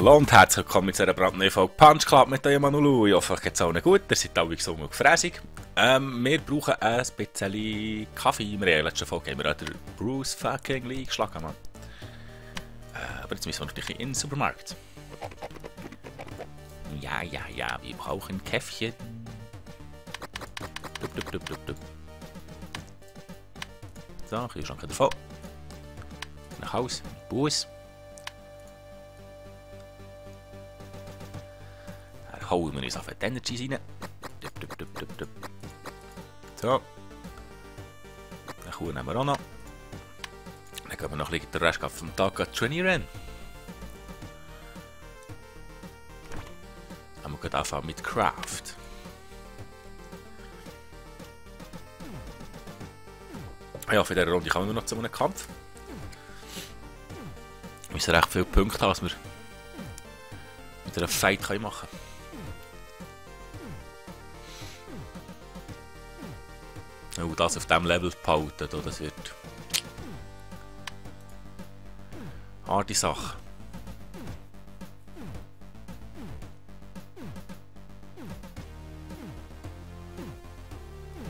Hallo und herzlich willkommen zu einer brandneuen Folge Punch Club mit eurem Manulu. Ich hoffe, euch geht es allen gut, ihr seid alle gesund und gefräßig. Wir brauchen ein bisschen Kaffee. In der letzten Folge haben wir auch den Bruce fucking Lee geschlagen, Mann. Aber jetzt müssen wir natürlich in den Supermarkt. Ja, wir brauchen ein Käffchen. Dup. So, Kühlschrank davon. Nach Haus, Bus. Dann holen wir uns auf die Energies rein. Dup. So. Den Kuh nehmen wir auch noch. Dann gehen wir noch den Rest vom Tag trainieren. Dann wir anfangen mit Craft. Ja, für diese Runde kommen wir noch zu einem Kampf. Wir müssen recht viele Punkte haben, was wir mit einer Fight machen können. Und das auf diesem Level behalten, das wird eine harte Sache.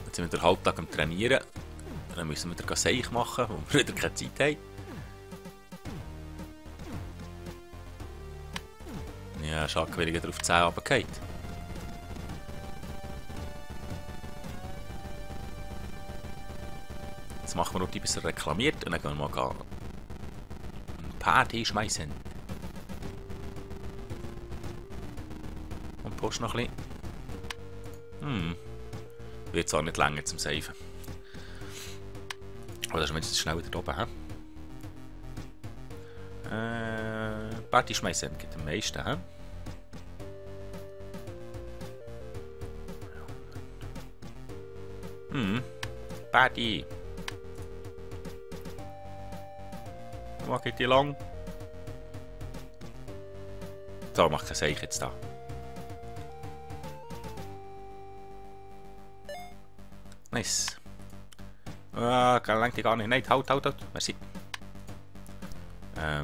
Jetzt sind wir den Halbtag am Trainieren. Dann müssen wir wieder Seich machen, wo wir wieder keine Zeit haben. Ja, schade, wenn ich wieder auf 10 runtergeht. Jetzt machen wir noch ein bisschen reklamiert und dann können wir mal ein Party schmeißen. Und Post noch ein bisschen. Wird zwar nicht länger zum Saven. Aber das ist jetzt schnell wieder oben. Party schmeißen geht am meisten. Party. Wo geht die lang? So, macht das Seich jetzt da. Nice. Lenkt die gar nicht. Nein, halt. Merci. Ja,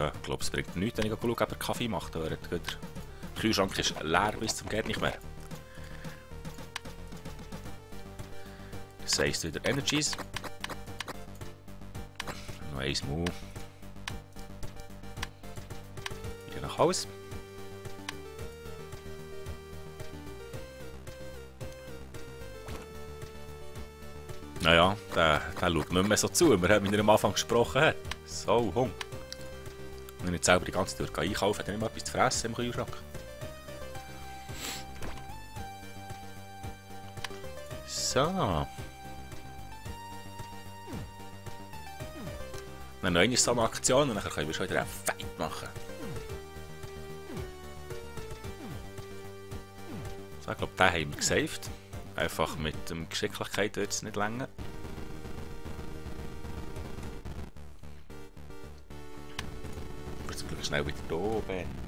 ich glaube, es bringt nichts, wenn ich schaue, ob er Kaffee macht. Der Kühlschrank ist leer bis zum geht nicht mehr. Das heisst wieder Energies. Noch ein Move. Wieder nach Hause. Naja, der schaut nicht mehr so zu, wir haben mit ihm am Anfang gesprochen hat. So, Hunger. Wenn ich nicht selber die ganze Zeit einkaufen, hat er immer etwas zu fressen im Kühlschrank. So. Dann noch eine so eine Aktion und dann können wir schon wieder einen Fight machen. So, ich glaube, den haben wir gesaved. Einfach mit der Geschicklichkeit wird es nicht länger. Aber zum Glück schnell wieder da oben.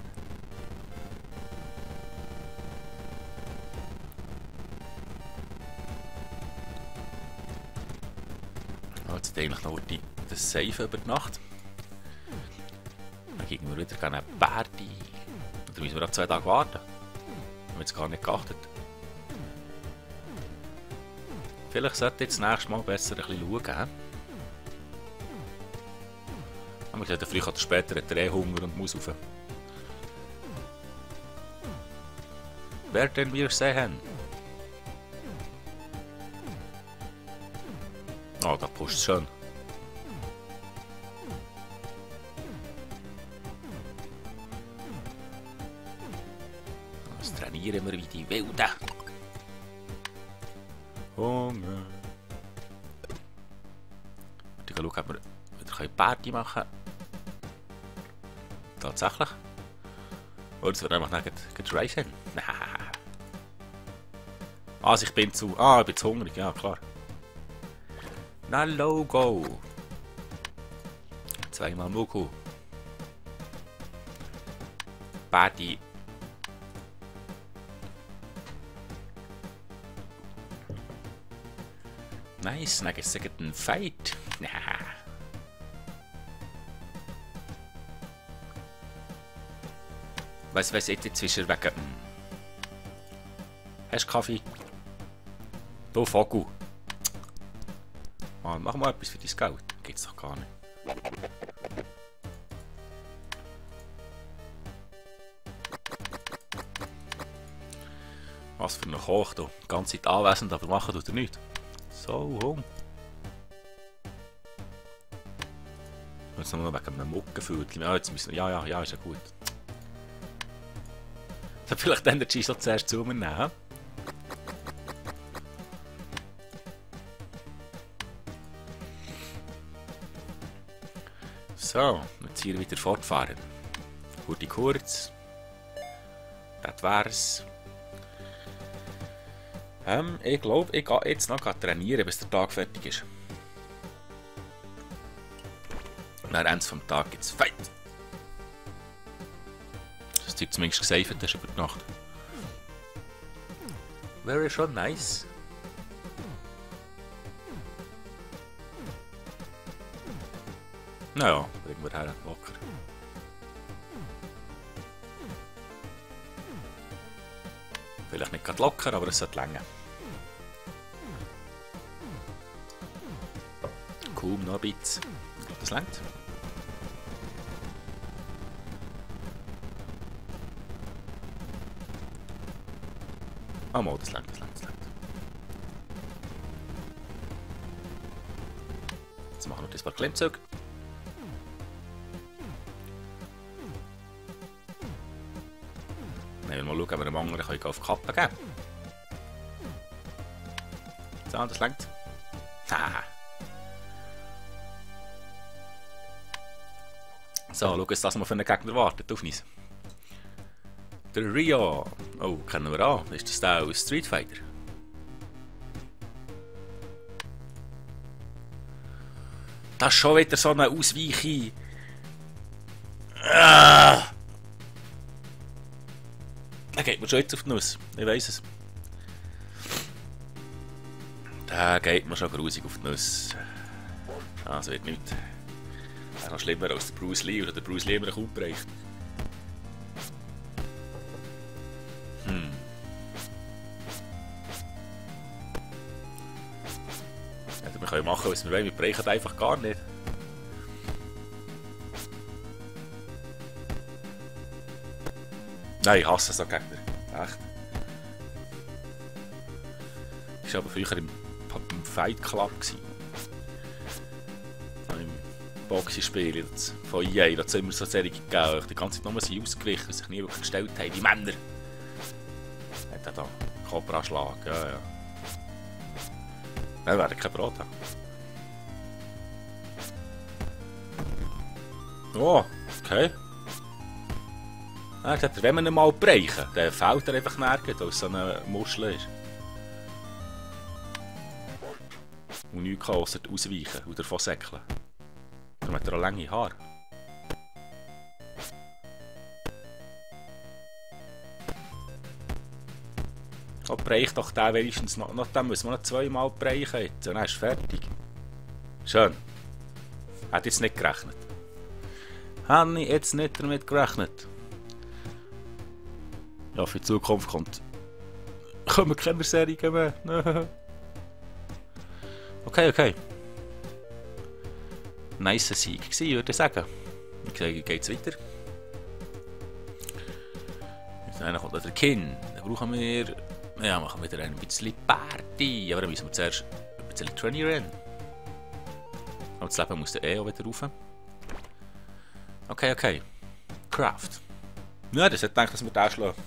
Jetzt eigentlich noch das Safe über die Nacht. Dann gehen wir wieder eine Party. Oder müssen wir ab 2 Tage warten? Haben wir jetzt gar nicht geachtet. Vielleicht sollte ich jetzt das nächste Mal besser ein bisschen schauen. Aber ich hätte vielleicht später einen Drehhunger und muss rauf. Werden wir sehen. Oh, da pusht es schön. Jetzt trainieren wir wie die Wilden. Hunger. Ich schaue, ob wir wieder Party machen können. Tatsächlich. Oder es wird einfach nicht racen. Also ich bin zu hungrig, ja klar. Na Logo. 2-mal Muku. Party. Nice, dann gibt es einen Fight. Weiss, jetzt ist er wegen... Hast du Kaffee? Du Vogel. Mann, mach mal etwas für dein Geld. Geht's doch gar nicht. Was für ein Koch, du. Die ganze Zeit anwesend, aber machen tut er nichts. So, home. Jetzt noch wegen einem Muckenviertel. Ja, jetzt müssen wir... Ja, ist ja gut. Sollte vielleicht den Gisel zuerst zu mir nehmen. So, jetzt hier wieder fortfahren. Gute kurz. Das wär's. Ich glaube, ich gehe jetzt noch trainieren, bis der Tag fertig ist. Nach Ende vom Tag gibt's Fight! Das Zeug zumindest gesaved hast über die Nacht. Wäre schon nice. Naja, bringen wir her, locker. Vielleicht nicht gerade locker, aber es sollte länger. Kaum noch ein bisschen. Ich glaube, das reicht. Oh mal, das reicht. Jetzt machen wir das paar Klimmzüge. Mal schauen, ob wir dem anderen auf die Kappe geben können. So, das reicht. Haha. So, schau jetzt, was wir für einen Gegner wartet. Auf uns. Der Rio. Oh, kennen wir an. Ist das der aus Street Fighter? Das ist schon wieder so eine Ausweiche. Der geht mir schon jetzt auf die Nuss. Ich weiss es. Der geht mir schon grusig auf die Nuss. Das wird nichts. Er ist noch schlimmer als der Bruce Lee oder der Bruce Lee immer kaum bereicht. Ja, wir können machen, was wir wollen. Wir bereichen einfach gar nicht. Nein, ich hasse so Gegner. Echt. Ich war aber früher im Fight Club. Im Boxenspiel von EA. Da hat es immer so Serien gegeben. Die ganze Zeit nur sie ausgewichen, sich nie wirklich gestellt haben. Die Männer. Hat er da Cobra-Schlag. Ja. Nein, wäre kein Brot haben. Oh, okay. Er sagt, wenn wir ihn mal brechen, dann fällt er einfach nirgends, weil es so eine Muschel ist. Und nichts kann außer ausweichen oder davon säckeln. Darum hat er auch lange Haare. Oh, breich doch den wenigstens noch. Nach dem müssen wir noch zweimal brechen jetzt. Und dann ist es fertig. Schön. Hat jetzt nicht gerechnet. Habe ich jetzt nicht damit gerechnet. Ja, für die Zukunft kommen keine Serien mehr. Okay. Nice Sieg gewesen, würde ich sagen. Ich sage, geht's weiter. Dann kommt noch der Kin. Dann brauchen wir... Ja, machen wir wieder ein bisschen Party. Aber dann müssen wir zuerst ein bisschen trainieren. Aber das Leben muss dann auch wieder rauf. Okay. Craft. Ja, das hätte gedacht, dass wir den schlagen.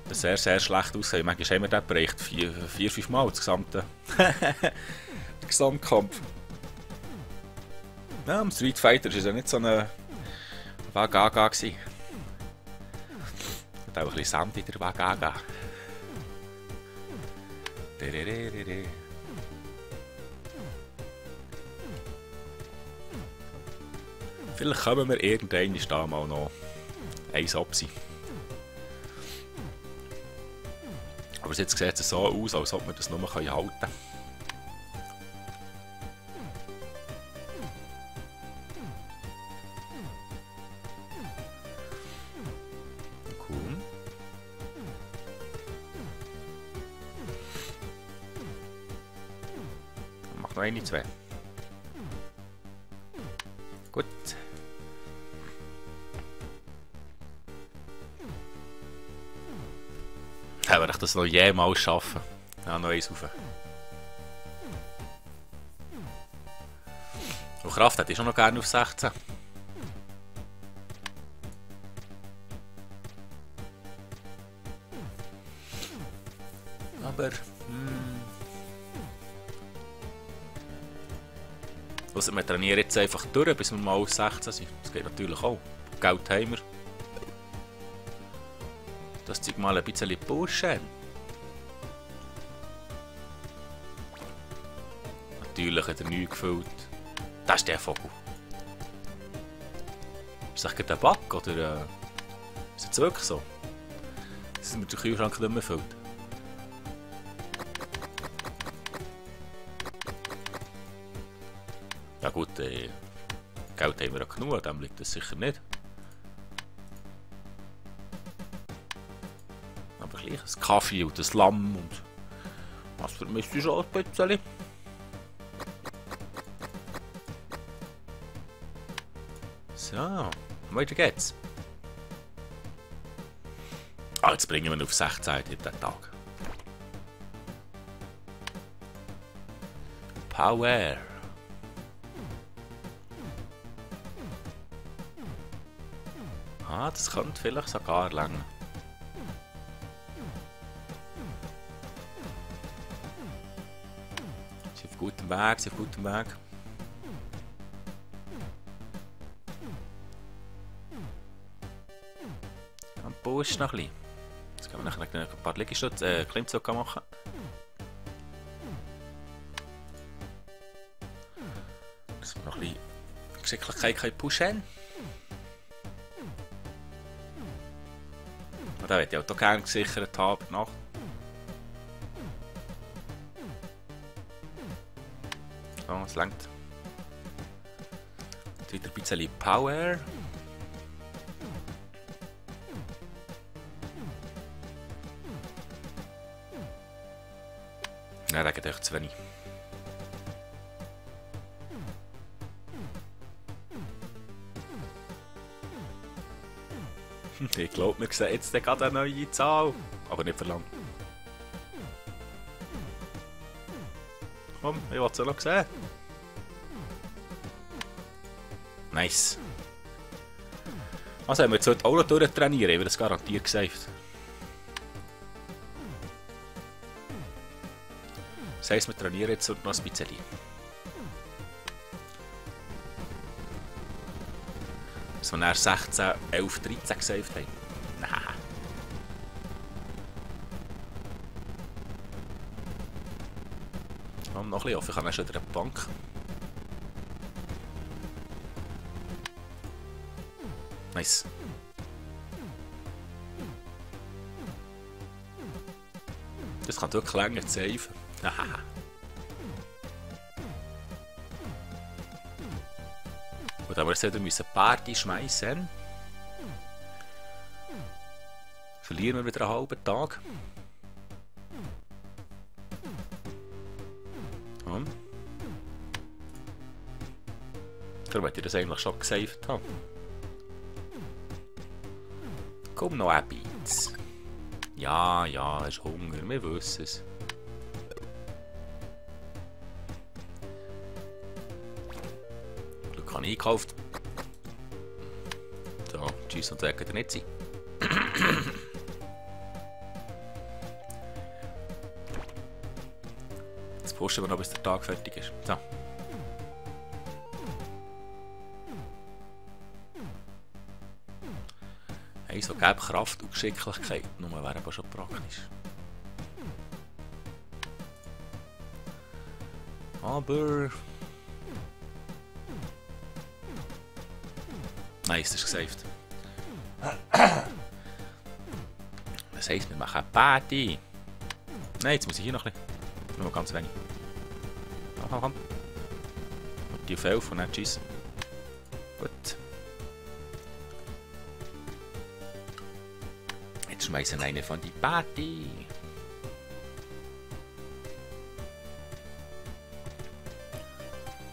Das sehr schlecht aussehen. Manchmal haben wir den Bericht 4-5 Mal das gesamte der Gesamtkampf. Ja, im Street Fighter war es ja nicht so eine Wagaga. Es hat auch ein bisschen Sand in der Wagaga. Vielleicht kommen wir irgendwann da mal noch eins absehen. Aber jetzt sieht es so aus, als ob wir das nur halten können. noch eine, zwei. Gut. Wenn ich das noch jemals schaffe. Ja, noch eins rauf. Und Kraft hätte ich schon noch gerne auf 16. Aber... Also wir trainieren jetzt einfach durch, bis wir mal auf 16 sind. Das geht natürlich auch. Geld haben wir. Das zeigt mal ein bisschen pushen. Natürlich hat er nichts gefüllt. Das ist der Vogel. Ist das gerade ein Bug oder ist es wirklich so? Dass mir der Kühlschrank nicht mehr füllt. Ja gut, Geld haben wir ja genug, an dem liegt das sicher nicht. Aber gleich, das Kaffee und das Lamm und was vermisst du schon ein bisschen? So, weiter geht's. Ah, jetzt bringen wir ihn auf 16 in den Tag. Power. Ah, das könnte vielleicht sogar länger. Sie auf gutem Weg, sie auf gutem Weg. Am Busch noch ein bisschen. Jetzt können wir nachher ein paar Liegestütze, Klimmzüge machen. Dass wir noch ein bisschen Geschicklichkeit pushen. Da hätte ich auch gerne gesichert haben nach. So, es langt. Jetzt wieder ein bisschen Power. Nein, das geht echt zu wenig. Ich glaube, wir sehen jetzt gerade eine neue Zahl. Aber nicht für lang. Komm, ich will es noch sehen. Nice. Also haben wir jetzt heute auch noch durchtrainieren, ich habe das garantiert gesaved. Das heisst, wir trainieren jetzt noch ein bisschen. Dass wir nach 16, 11, 13 gesaved haben. Nein. Noch ein bisschen offen, ich kann auch schon wieder eine Bank. Nice. Das kann wirklich länger saven. Haha. Gut, aber jetzt müssen wir Party schmeißen. Verlieren wir wieder einen halben Tag. Und? Darum hätte ich das eigentlich schon gesaved haben. Komm noch ein bisschen. Ja, ja, es ist Hunger, wir wissen es. Glück habe ich gekauft. So, tschüss und weg kann er nicht sein. Jetzt pushen wir noch, bis der Tag fertig ist. So. Hey, so gäbe Kraft und Geschicklichkeit, nur wäre aber schon praktisch. Aber... Nice, das ist gesaved. Das heisst, wir machen eine Party. Nein, jetzt muss ich hier noch ein bisschen. Nur ganz wenig. Komm. Und die auf 11 und dann tschüss. Gut. Jetzt schmeißen wir eine von die Party.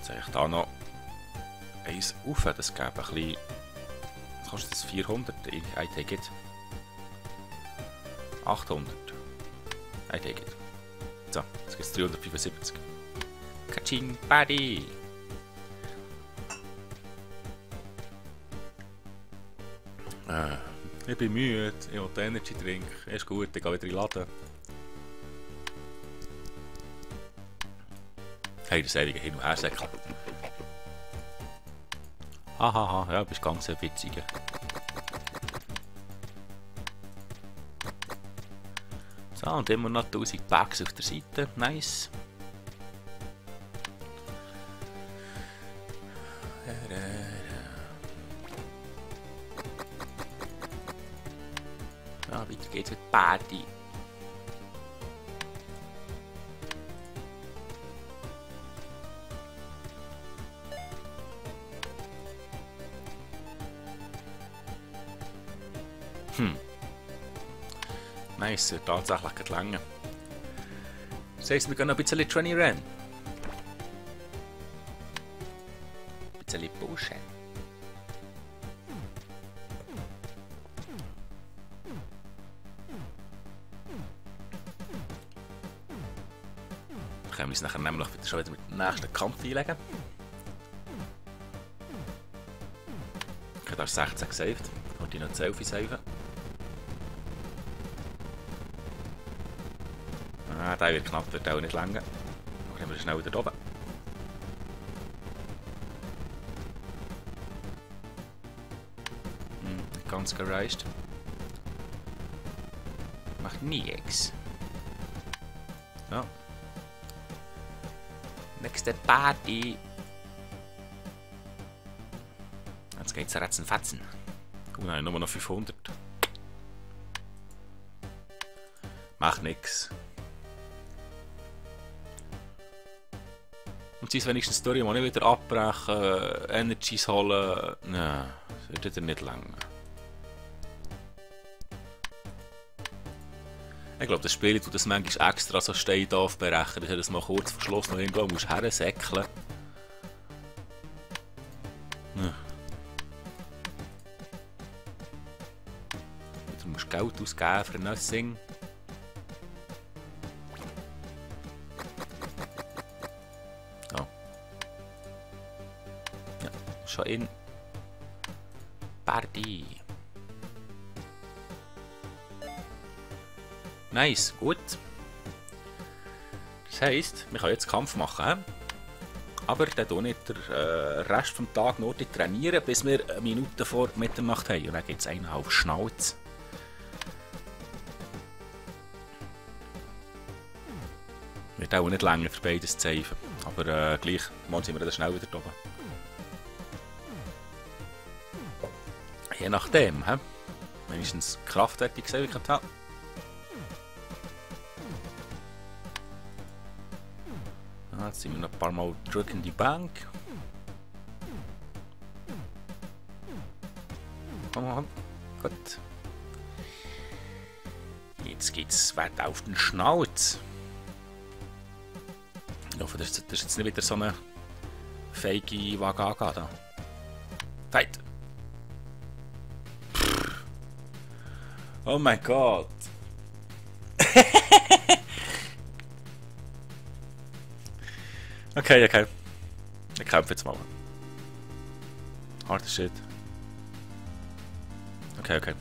Jetzt habe ich da noch eins auf, das gäbe ein bisschen... Was kostet das? 400? I take it. 800. I take it. So, jetzt gibt es 375. Kaching, Buddy! Ich bin müde, ich will Energy trinken. Ist gut, ich gehe wieder in den Laden. Hey, das ewige Hin- und Hersäckchen. Hahaha, ja, du bist ganz ein Witziger. So, und immer noch 1000 Packs auf der Seite. Nice. Ja, weiter geht's mit Party. Nice, tatsächlich geht lange. Das heisst, wir gehen noch ein bisschen Johnny rennen. Ein bisschen pushen. Dann können wir uns nachher nämlich schon wieder mit dem nächsten Kampf einlegen. Ich habe da 16 gesaved. Und die noch 12 saven. Ah, der wird knapp, wird auch nicht länger. Dann gehen wir schnell wieder oben. Nicht ganz gereist. Macht nichts. Ja. Nächste Party. Jetzt geht's Ratzen Fatzen. Oh nein, nur noch 500. Macht nix. Und sie ist wenigstens die Story, nicht wieder abbrechen, Energies holen. Nein, das wird wieder nicht lang. Ich glaube, das Spiel tut das manchmal extra so steht aufberechnen, dass du das mal kurz vor Schluss noch irgendwo musst hersäckeln. Ja. Du musst Geld ausgeben für Nothing. Oh. Ja, schon in. Party. Nice, gut. Das heisst, wir können jetzt Kampf machen. Aber dann tue ich den Rest des Tages nur trainieren, bis wir eine Minute vor Mitternacht haben. Und dann gibt es einen auf Schnauze. Wird auch nicht länger für beides zu saven. Aber gleich, morgen sind wir dann schnell wieder oben. Je nachdem, he? Wenigstens kraftwertig gesehen, wie ich habe. Jetzt sind wir noch ein paar Mal drücken die Bank. Komm mal, gut. Jetzt geht's weiter auf den Schnauz. Ich hoffe, das ist jetzt nicht wieder so eine fake Wagaga da. Fight! Oh mein Gott! Okay, okay. Ich kämpfe jetzt mal. Harter Shit. Okay, okay.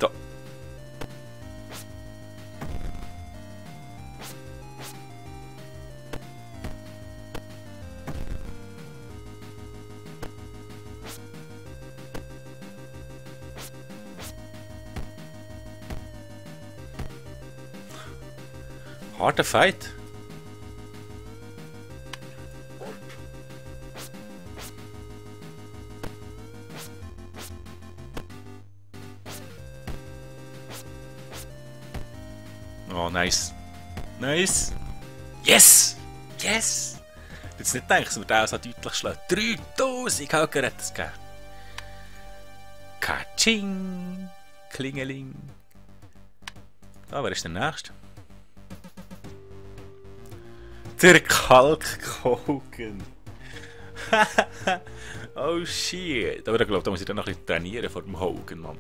Da. Harter Fight. Oh, nice. Nice. Yes! Yes! Jetzt nicht gedacht, dass wir den so deutlich schlagen. 3000 Hacker hat es gegeben. Katsching! Klingeling. Ah, wer ist der Nächste? Der Kalkkogen. Oh shit. Aber ich glaube, da muss ich dann noch ein bisschen trainieren vor dem Hogan, Mann.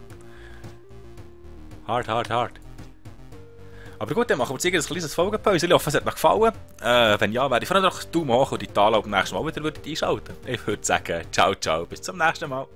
Hart, hart, hart. Aber gut, dann machen wir jetzt ein kleines Folgenpause. Ich hoffe, es hat euch gefallen. Wenn ja, werde ich vor allem noch Daumen hoch und die Tale beim nächsten Mal wieder einschalten. Ich würde sagen, ciao, ciao, bis zum nächsten Mal.